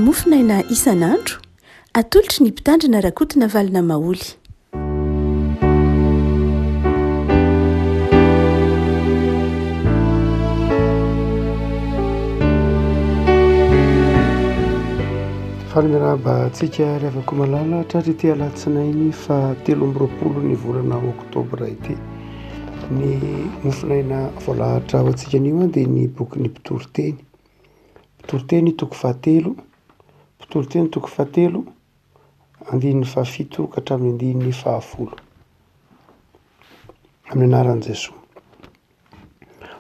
Mofonaina isan'andro, atolotry ny Mpitandrina Rakotonavalona Maholy. Faly miarahaba antsika ry havako malala tratra ity alatsinainy faha 23 ny volana oktobra ity. Ny mofonaina voalahatra ho antsika anio dia ny bokin'ny mpitoriteny. Mpitoriteny toko fahatelo, mpitoriteny toko fahatelo, andininy fahafito ka hatramin'ny andininy fahafolo. Amin'ny anaran'i Jesoa.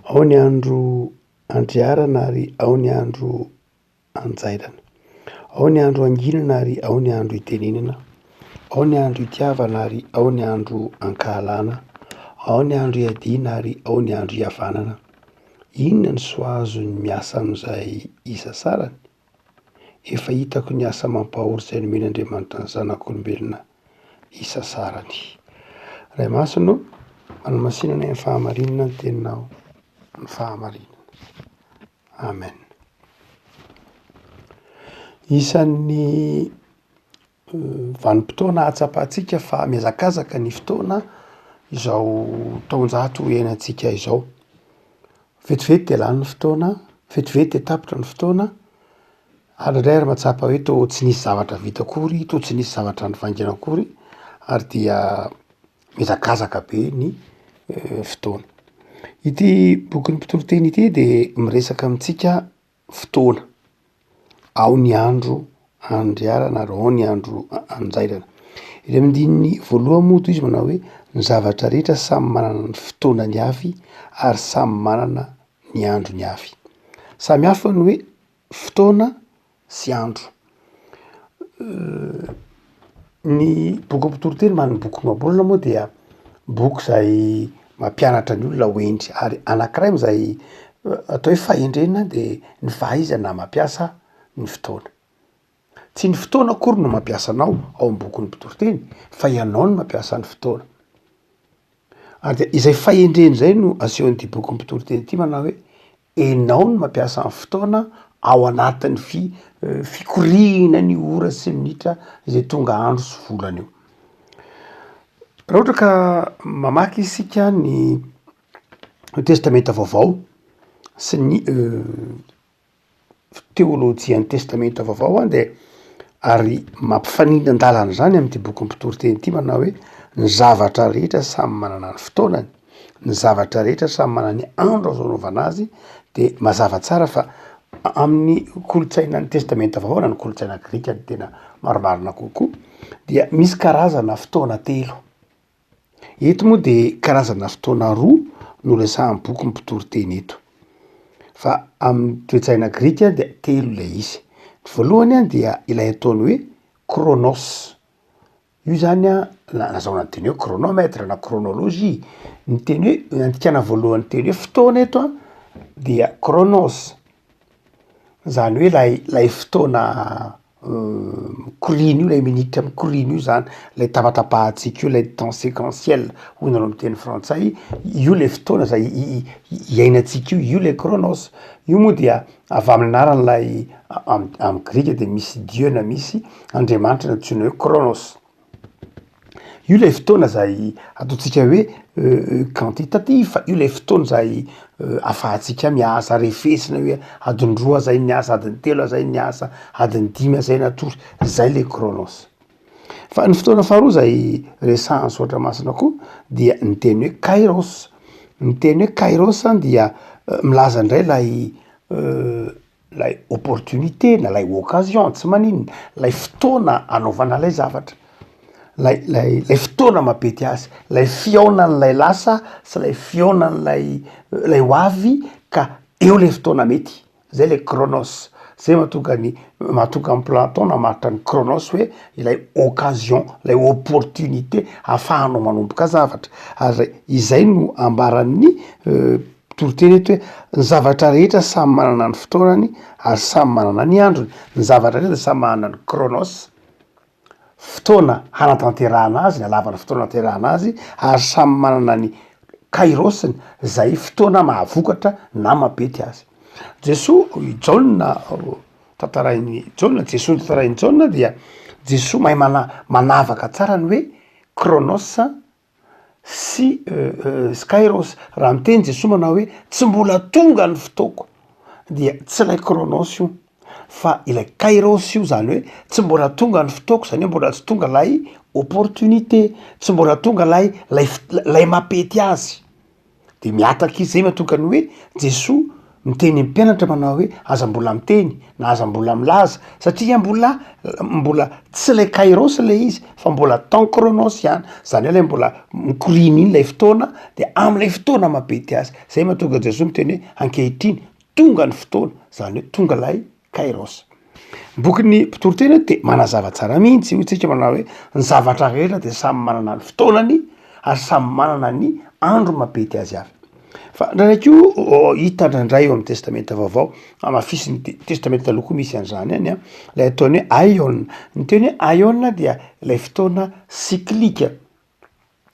Ao ny andro andriarana ary ao ny andro anjairana. Ao ny andro anginana ary ao ny andro itenenana. Ao ny andro itiavana ary ao ny andro ankahalana. Ao ny andro iadiana ary ao ny andro ihavanana. Inona ny soa azon'ny miasa amin'izay isasarany? Efa hitako ny asa mampahory izay nomen'Andriamanitra ny zanak'olombelona isasarany. Ray Masina ô, manamasina anay amin'ny fahamarinana ny teninao, ny fahamarinana. Amen. Isan'ny vanim-potoana ahatsapantsika fa mihazakazaka ny fotoana izao taonjato iainantsika izao. Vetivety de lany ny fotoana, vetivety de tapitra ny fotoana, ary indraindray ary mahatsapa hoe toa tsy nisy zavatra vita akory, toa tsy nisy zavatra nivaingana akory, ary dia mihazakazaka be ny fotoana. Ity bokin'ny mpitoriteny ity de miresaka amintsika fotoana, ao ny andro andriarana ary ao ny andro anjairana. Eny amin'ny andininy voalohany moa toy izy manao hoe ny zavatra rehetra samy manana ny fotoanany avy ary samy manana ny androny avy. Samy hafa ny hoe fotoana sy andro. Ny boky mpitoriteny na ny boky ohabolana moa dia boky izay mampianatra ny olona ho hendry ary anankiray am'zay atao hoe fahendrena de ny fahaizana mampiasa ny fotoana. Tsy ny fotoana akory no mampiasa anao ao am bokin'ny mpitoriteny fa ianao no mampiasa ny fotoana. Ary de izay fahendrena izay no asehon'ity bokin'ny mpitoriteny ity manao hoe Enao no mampiasa ny fotoana ao anatin'ny fi- fikoriana ny ora sy minitra izay tonga andro sy volana io. Raha ohatra ka mamaky isika ny testamenta vaovao sy ny teolojian'ny testamenta vaovao an de ary mampifanindran-dalana zany amin'ity bokin'ny mpitoriteny ity manao hoe ny zavatra rehetra samy manana ny fotoanany, ny zavatra rehetra samy manana ny andro azo anaovana azy de mazava tsara fa amin'ny kolontsainan'ny testamenta vaovao na ny kolontsaina grika no tena marimarina kokoa dia misy karazana fotoana telo. Eto moa de karazana fotoana roa no resahan'ny boky mpitoriteny eto fa amin'ny toe-tsaina grika dia telo ilay izy. Ny voalohany a dia ilay ataony hoe chronos, io zany a nazahoana ny teny hoe chronomètre na chronologie, ny teny hoe ny andikana voalohany teny hoe fotoana eto a dia chronos, zany hoe lay lay fotoana mikoriana io, lay minitra mikoriana io zany, lay tapatapahantsika io, lay temps sequentiel hoy nareo amin'ny teny frantsay, io le fotoana zay iainantsika io, io le chronos, io moa dia avy amin'ny anaran'ilay am- am'grika de misy dieu na misy andriamanitra nantsoina hoe chronos. Io ilay fotoana izay ataontsika hoe quantitatif, io ilay fotoana izay ahafahantsika miasa, refesina hoe adiny roa zay niasa, adiny telo aho zay niasa, adiny dimy aho zay natory, zay le chronos. Fa ny fotoana faharoa zay resahan'ny soratra masina koa dia ny teny hoe kairos, ny teny hoe kairos dia milaza indray lay Lay opportunité na lay occasion tsy maninona, lay fotoana anaovana lay zavatra, lay lay lay fotoana mampety azy, lay fihaonan'lay lasa sy lay fihaonan'lay lay ho avy ka eo le fotoana mety, zay le chronos, zay mahatonga ny mahatonga an'i Platon namaritra ny chronos hoe ilay occasion, lay opportunité ahafahanao manomboka zavatra, ary izay no ambaran'ny Mpitoriteny eto hoe ny zavatra rehetra samy manana ny fotoanany ary samy manana ny androny, ny zavatra rehetra dia samy manana ny chronos, fotoana hanatanterahana azy, ny halavan'ny fotoana hanatanterahana azy, ary samy manana ny kairos-ny, izay fotoana mahavokatra na mampety azy. Jesoa, i Jaona. tantarain'i Jaona, Jesoa notantarain'i Jaona dia Jesoa mahay mana- manavaka tsara ny hoe chronos sy kairos. Raha miteny Jesoa manao hoe tsy mbola tonga ny fotoako dia tsy ilay chronos io fa ilay kairos io, zany hoe tsy mbola tonga ny fotoako, zany hoe mbola tsy tonga lay opportunité, tsy mbola tonga lay lay lay mampety azy. De mihataka izy, zay mahatonga ny hoe Jesoa miteny amin'ny mpianatra manao hoe aza mbola miteny na aza mbola milaza satria mbola mbola tsy lay kairos lay izy fa mbola temps chronos ihany, zany hoe lay mbola mikoriana iny lay fotoana de am'lay fotoana mampety azy, zay mahatonga Jesoa miteny hoe ankehitriny tonga ny fotoana, zany hoe tonga lay Kairos. Ny bokin'ny Mpitoriteny eto dia manazava tsara mihitsy, hoy tsika manao hoe ny zavatra rehetra dia samy manana ny fotoanany ary samy manana ny andro mampety azy avy. Fa indraindray koa hita indraindray eo amin'ny Testamenta Vaovao, hamafisin'ny Testamenta Taloha koa misy an'izany ihany an, ilay ataony hoe aion. Ny teny hoe aion dia ilay fotoana cyclique.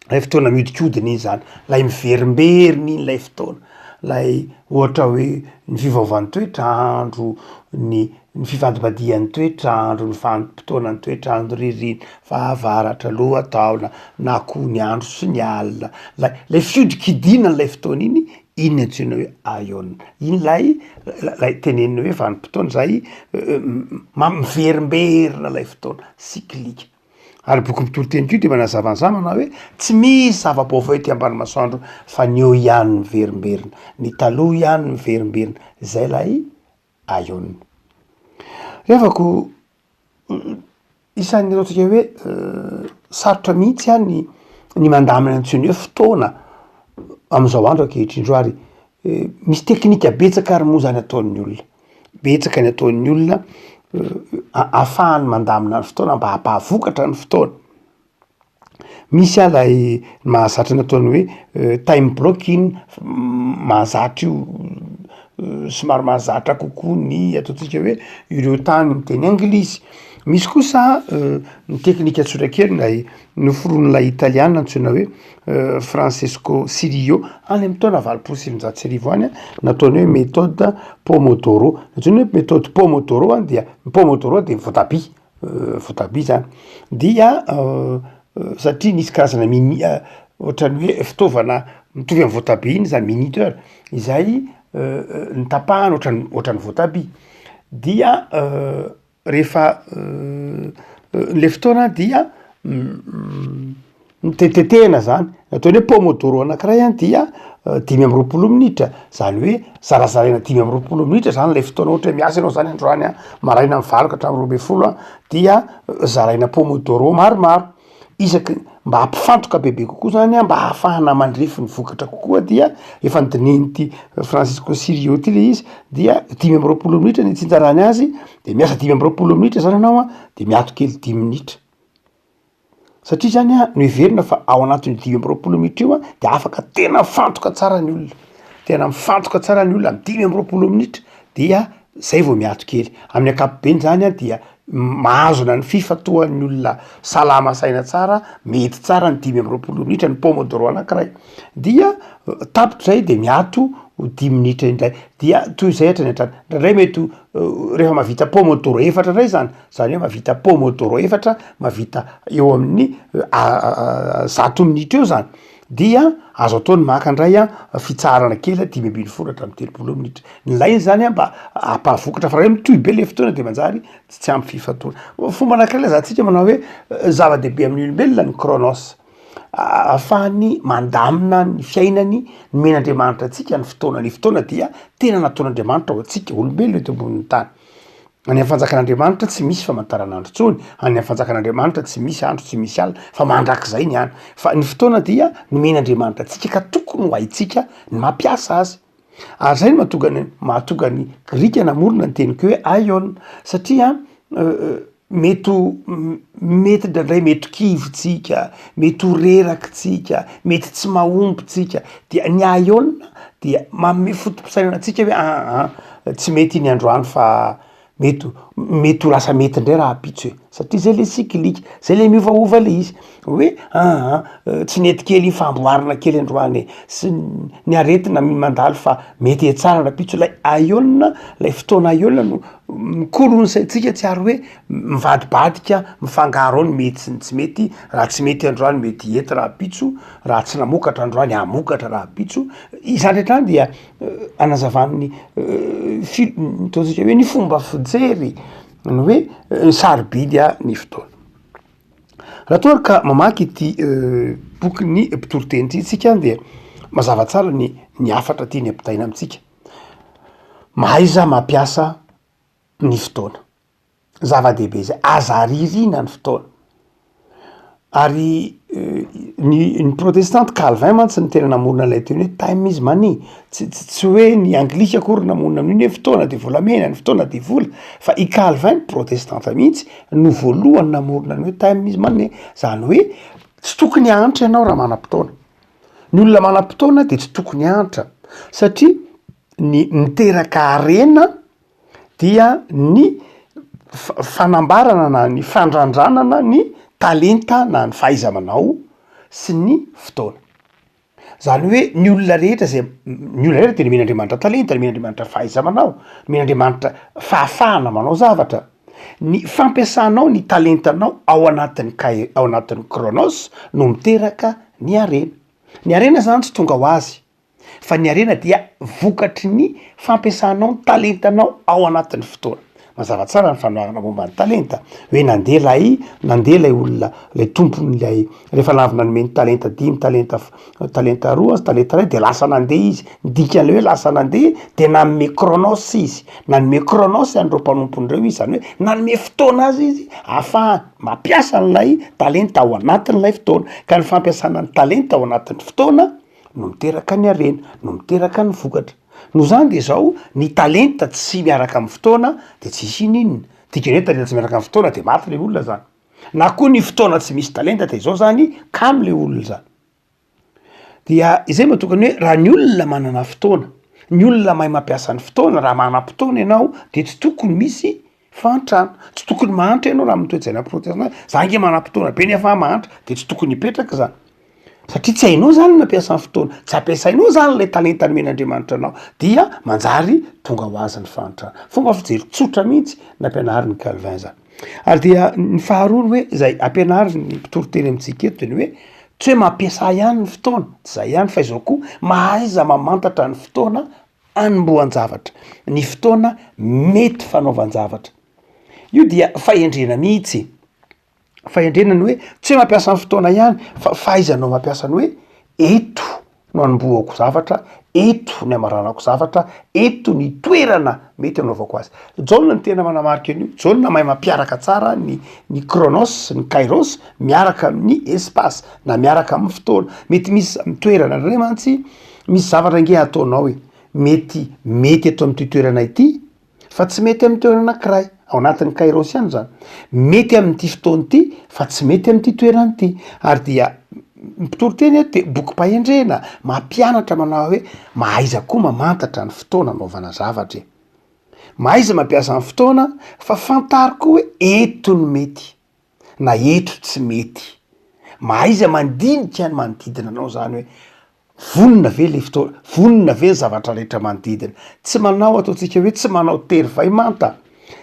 Ilay fotoana mihodinkodina iny zany, lay miverimberina iny lay fotoana, lay ohatra hoe ny fiovaovan'ny toetr'andro, ny ny fivadibadihan'ny toetr'andro, ny vanim-potoanan'ny toetr'andro ririnina, fahavaratra, lohataona, na koa ny andro sy ny alina, lay lay fihodinkodinan'ilay fotoana iny, iny no antsoina hoe aiona, iny lay lay tenenina hoe vanim-potoana zay ma- miverimberina lay fotoana, cyclique. Ary boky mitoriteny koa dia manazava an'izany manao hoe tsy misy zava-baovao ety ambany masoandro fa ny eo ihany miverimberina, ny taloha ihany miverimberina, izay ilay aiona. Ry havako, isan'ny ataontsika hoe sarotra mihitsy an ny ny mandamina ny antsoina hoe fotoana amin'izao andro ankehitriny izao ary misy teknika betsaka ary moa zany ataon'ny olona. Betsaka ny ataon'ny olona ahafahany mandamina ny fotoana mba hampahavokatra ny fotoana. Misy ah lay mahazatra ny ataony hoe time blocking, mahazatra io somary mahazatra kokoa ny ataontsika hoe ireo tany miteny anglisy. Misy kosa ny teknika tsotra kely lay noforonin'ilay italiana antsoina hoe Francesco Cirillo any amin'ny taona 1980 any, nataony hoe méthode Pomodoro. Antsoina hoe méthode Pomodoro dia ny pomodoro dia voatabia, voatabia zany, dia satria nisy karazana mini- ohatran'ny hoe fitaovana mitovy amin'ny voatabia iny zany minuteur izay notapahana ohatran'ny ohatran'ny voatabia, dia Rehefa le fotoana dia mitetetehana zany, ataony hoe pomodoro anakiray an dia 25 minitra, zany hoe zarazaraina 25 minitra zany lay fotoana, ohatra hoe miasa ianao zany androany an maraina amy valo ka hatramin'ny 12 an, dia zaraina pomodoro maromaro. Isaky mba hampifantoka bebe kokoa zany an, mba ahafahana mandrefy ny vokatra kokoa dia efa nodinihin'ity Francisco Cirillo ty le izy dia 25 minitra ny itsinjarany azy de miasa 25 minitra zany ianao an de miato kely dimy minitra, satria zany an noheverina fa ao anatin'io 25 minitra io an de afaka tena mifantoka tsara ny olona, tena mifantoka tsara ny olona amy 25 minitra dia zay vao miato kely, amin'ny ankapobeny zany an dia mahazona ny fifantohan'ny olona salama saina tsara, mety tsara ny 25 minitra ny pomodoro anakiray, dia tapitra zay de miato ho dimy minitra indray, dia toy izay hatrany hatrany, indraindray mety ho rehefa mahavita pomodoro efatra ndray zany, zany hoe mahavita pomodoro efatra, mahavita eo amin'ny 100 minitra eo zany, dia azo atao ny maka indray an fitsaharana kely 15 hatramin'ny 30 minitra, ilaina zany an mba hampahavokatra fa raha hoe mitohy be le fotoana de manjary tsy ampy fifantohana. Fomba anakiray ilazantsika manao hoe zava-dehibe amin'ny olombelona ny chronos, ahafahany mandamina ny fiainany, nomen'Andriamanitra antsika ny fotoana, ny fotoana dia tena nataon'Andriamanitra ho antsika olombelona eto ambonin'ny tany. Any amin'ny fanjakan'Andriamanitra tsy misy famantaranandro intsony, any amin'ny fanjakan'Andriamanitra tsy misy andro tsy misy alina fa mandrakizay ny any, fa ny fotoana dia nomen'Andriamanitra antsika ka tokony ho haintsika ny mampiasa azy. Ary zay no mahatonga ny mahatonga ny grika namorona ny teny hoe aion satria mety ho mety indraindray mety ho kivy tsika, mety ho reraky tsika, mety tsy mahomby tsika, dia ny aion dia manome foto-pisainana antsika hoe aa tsy mety iny androany fa mety ho mety ho lasa mety indray rahampitso e. Satria zay le cyclique, zay le miovaova le izy, hoe aa tsy nety kely iny fa amboarina kely androany e, sy ny aretina mandalo fa mety hihatsara rapitso, lay aiona, lay fotoana aiona no mikolo ny saintsika tsy ary hoe mivadibadika mifangaro ao ny mety sy ny tsy mety, raha tsy mety androany mety hety rahampitso, raha tsy namokatra androany hamokatra rahampitso, izany hatrany dia anazavan'ny fi- ataontsika hoe ny fomba fijery ny hoe sarobidy ny fotoana. Raha toa ary ka mamaky ity bokin'ny mpitoriteny ity tsika dia mazava tsara ny ny hafatra tiany ampitaina amintsika. Mahaiza mampiasa ny fotoana, zava-dehibe zay, aza aririna ny fotoana. Ary ny ny protestanta, Calvin mantsy no tena namorona an'ilay teny hoe time is money, tsy tsy tsy hoe ny anglisy akory namorona an'iny hoe fotoana de volamena, ny fotoana de vola, fa i Calvin protestanta mihitsy no voalohany namorona ny hoe time is money, zany hoe tsy tokony hahantra ianao raha manam-potoana, ny olona manam-potoana de tsy tokony hahantra satria ny miteraka harena dia ny fanambarana na ny fandrandranana ny talenta na ny fahaiza-manao sy ny fotoana. Zany hoe ny olona rehetra zay, ny olona rehetra de nomen'Andriamanitra talenta, nomen'Andriamanitra fahaiza-manao, nomen'Andriamanitra fahafahana manao zavatra. Ny fampiasanao ny talentanao ao anatin'ny kay- ao anatin'ny chronos no miteraka ny harena. Ny harena zany tsy tonga ho azy. Fa ny harena dia vokatry ny fampiasanao ny talentanao ao anatin'ny fotoana. Mazava tsara ny fanoharana momba ny talenta, hoe nandeha ilay, nandeha ilay olona, ilay tompon'ilay, rehefa avy nanome ny talenta dimy, talenta talenta roa, talenta iray de lasa nandeha izy, ny dikan'ilay hoe lasa nandeha de nanome chronos izy, nanome chronos an'ireo mpanompony ireo izy, zany hoe nanome fotoana azy izy ahafahany mampiasa an'ilay talenta ao anatin'ilay fotoana, ka ny fampiasana ny talenta ao anatin'ny fotoana no miteraka ny harena, no miteraka ny vokatra. Noho izany dia izao, ny talenta tsy miaraka amin'ny fotoana dia tsy hisy ininona. Dikany hoe talenta tsy miaraka amin'ny fotoana dia maty le olona zany. Na koa ny fotoana tsy misy talenta dia izao zany, kamo le olona zany. Dia izay mahatonga ny hoe raha ny olona manana fotoana, ny olona mahay mampiasa ny fotoana, raha manam-potoana ianao de tsy tokony misy fahantrana, tsy tokony mahantra ianao raha amin'ny toe-tsaina protestanta, za ange manam-potoana be nefa aho mahantra, de tsy tokony hipetraka zany, satria tsy hainao zany ny mampiasa ny fotoana, tsy ampiasainao zany lay talenta nomen'Andriamanitra anao, dia manjary tonga ho azy ny fahantrana. Fomba fijery tsotra mihitsy nampianarin'i Calvin zany. Ary dia ny faharoa ny hoe zay ampianarin'ny mpitoriteny amintsika eto de ny hoe tsy hoe mampiasa ihany ny fotoana, tsy zay ihany fa izao koa mahaiza mamantatra ny fotoana anombohan-javatra, ny fotoana mety fanaovan-javatra. Io dia fahendrena mihitsy, fahendrena ny hoe tsy hoe mampiasa ny fotoana ihany fa fahaizanao mampiasa ny hoe eto no anombohako zavatra, eto ny amaranako zavatra, eto ny toerana mety anaovako azy. Jaona no tena manamarika an'io, Jaona mahay mampiaraka tsara ny ny chronos, ny kairos miaraka amin'ny espace na miaraka amin'ny fotoana. Mety misy toerana indray mantsy Misy zavatra ange ataonao e, mety mety eto amin'ity toerana ity fa tsy mety amin'ny toerana anankiray, ao anatin'ny kairos ihany zany, mety amin'ity fotoana ity fa tsy mety amin'ity toerana ity, ary dia ny mpitory teny eto de bokim-pahendrena, mampianatra manao hoe mahaiza koa mamantatra ny fotoana anaovana zavatra e, mahaiza mampiasa ny fotoana fa fantaro koa hoe eto no mety na eto tsy mety. Mahaiza mandinika ny manodidina anao zany hoe vonona ve le fotoana, vonona ve ny zavatra rehetra manodidina. Tsy manao ataontsika hoe tsy manao tery vay manta,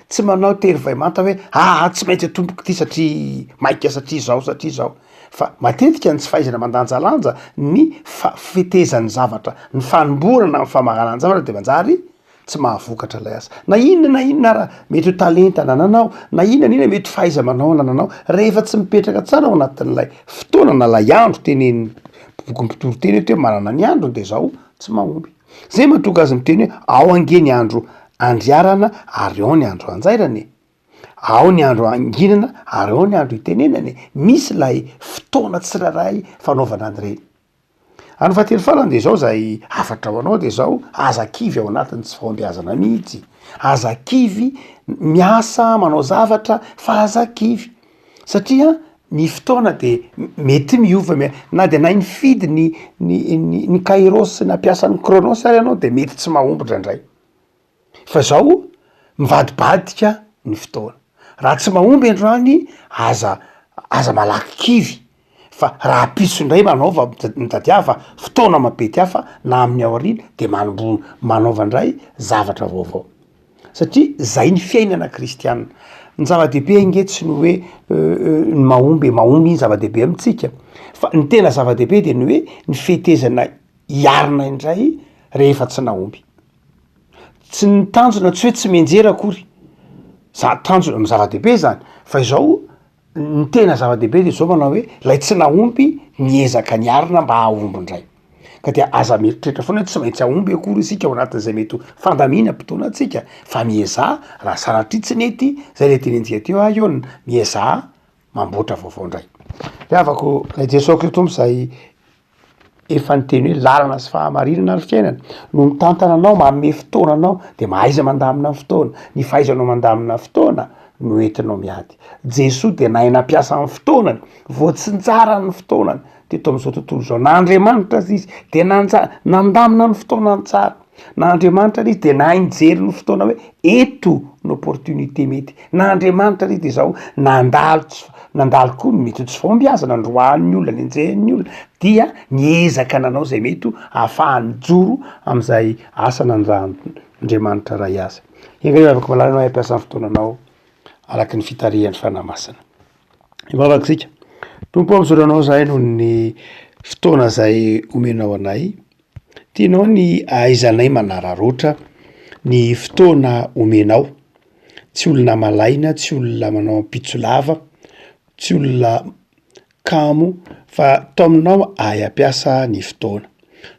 tsy manao tery vay manta hoe aa tsy maintsy atomboko ity satria maika satria zao satria zao. Fa matetika ny tsy fahaizana mandanjalanja ny fa- fetezan'ny zavatra, ny fanombohana na ny famahana ny zavatra de manjary tsy mahavokatra ilay asa. Na inona na inona ara mety ho talenta anananao, na inona na inona mety ho fahaiza-manao anananao, rehefa tsy mipetraka tsara ao anatin'ilay fotoana na ilay andro tenenin'ny boky mpitory teny eto hoe manana ny androny de zao tsy mahomby. Zay mahatonga azy miteny hoe ao ange ny andro andriarana ary ao ny andro anjairana e, ao ny andro anginana ary ao ny andro itenenana e, misy ilay fotoana tsirairay fanaovana an'ireny. Ary ny fahatelo farany de zao zay hafatra ho anao de zao, aza kivy ao anatin'ny tsy fahombiazana mihitsy, aza kivy miasa manao zavatra fa aza kivy satria ny fotoana de mety miova na de nahay nifidy ny ny ny ny kairos nampiasa ny chronos ary ianao de mety tsy mahomby ndraindray. Fa zao mivadibadika ny fotoana. Raha tsy mahomby androany aza aza malaky kivy fa rahampitso indray manaova mitadiava fotoana mampety hafa na amin'ny aoriana de manomboha manaova indray zavatra vaovao satria zay ny fiainana kristianina. Ny zava-dehibe ange tsy ny hoe ny mahomby e, mahomby iny zava-dehibe amintsika fa ny tena zava-dehibe de ny hoe ny fetezana hiarina indray rehefa tsy nahomby. Tsy ny tanjona tsy hoe tsy mianjera akory, za tanjona zava-dehibe zany fa izao ny tena zava-dehibe de zao manao hoe lay tsy nahomby miezaka niarina mba hahomby indray, ka dia aza mieritreritra foana hoe tsy maintsy hahomby akory isika ao anatin'izay mety ho fandaminam-potoana antsika fa miezaha raha sanatria tsy nety zay le tenentsika teo ah io miezaha mamboatra vaovao indray. Ry havako, ilay Jesoa Kristy Tompo izay efa niteny hoe lalana sy fahamarinana ary fiainana no mitantana anao, manome fotoana anao, de mahaiza mandamina ny fotoana, ny fahaizanao mandamina fotoana no entinao miady. Jesoa dia nahay nampiasa ny fotoanany, voatsinjarany ny fotoanany teto amin'izao tontolo izao, na Andriamanitra aza izy de nanja- nandamina ny fotoanany tsara. Na Andriamanitra ary izy de nahay nijery ny fotoana hoe eto ny opportunité mety, na Andriamanitra ary izy de zao nandalo tsy nandalo koa ny mety ho tsy fahombiazana, noroahan'ny olona, nenjehin'ny olona, dia niezaka nanao zay mety ho ahafahany mijoro am'zay asa nanirahan'Andriamanitra Ray azy. Enga anie vavaka malala ianao hampiasa ny fotoananao araky ny fitarihan'ny Fanahy Masina. Hivavaka isika. Tompo ô, misaotra anao zahay noho ny fotoana zay omenao anay. Tianao ny ahaizanay manararaotra ny fotoana omenao. Tsy olona malaina, tsy olona manao ampitso lava, tsy olona kamo fa taominao ahay hampiasa ny fotoana.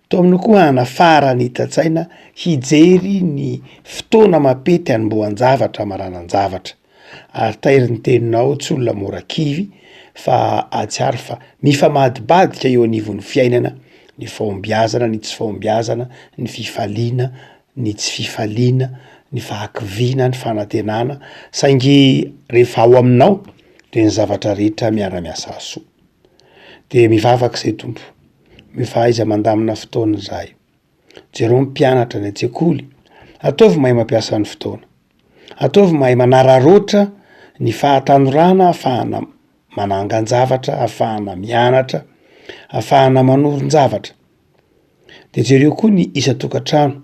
Taominao koa hanafaran'hita-tsaina hijery ny fotoana mampety hanombohan-javatra hamaranan-javatra. Ary tairo ny teninao tsy olona mora kivy fa ahatsiaro fa mifamadibadika eo anivon'ny fiainana ny fahombiazana, ny tsy fahombiazana, ny fifaliana, ny tsy fifaliana, ny fahakiviana, ny fanantenana, saingy rehefa ao aminao de ny zavatra rehetra miara-miasa hahasoa. De mivavaka izay Tompo, omeo fahaiza mandamina fotoana izahay. Jereo ny mpianatra any an-tsekoly, ataovy mahay mampiasa ny fotoana. Ataovy mahay manararaotra ny fahatanorana ahafahana manangan-javatra, ahafahana mianatra, ahafahana manorin-javatra. De jereo koa ny isan-tokantrano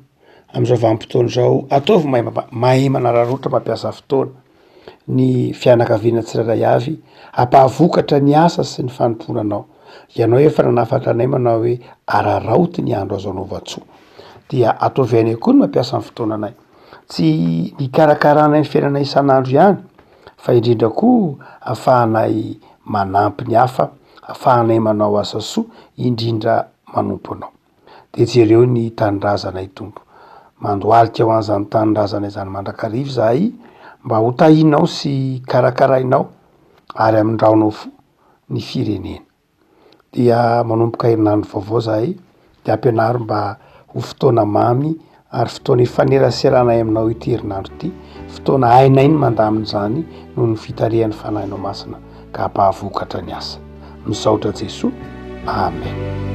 amin'izao vanim-potoana izao, ataovy mahay mampa- mahay manararaotra mampiasa fotoana ny fianakaviana tsirairay avy hampahavokatra ny asa sy ny fanompoana anao. Ianao efa nanafatra anay manao hoe araraoty ny andro azo anaovan-tsoa. Dia ataovy hainay koa ny mampiasa ny fotoananay. Tsy ny hikarakaranay ny fiainanay isan'andro ihany fa indrindra koa ahafahanay manampy ny hafa, ahafahanay manao asa soa, indrindra manompo anao. Dia jereo ny tanindrazanay Tompo. Mandohalika ho an'izany tanindrazanay izany mandrakariva izahay mba ho tahinao sy karakarainao ary amindraonao fo ny firenena. Dia manomboka herinandro vaovao zahay de ampianaro mba ho fotoana mamy ary fotoana ifaneraseranay aminao ity herinandro ity, fotoana hainay ny mandamina izany noho ny fitarihan'ny Fanahinao Masina ka hampahavokatra ny asa. Misaotra Jesoa. Amen.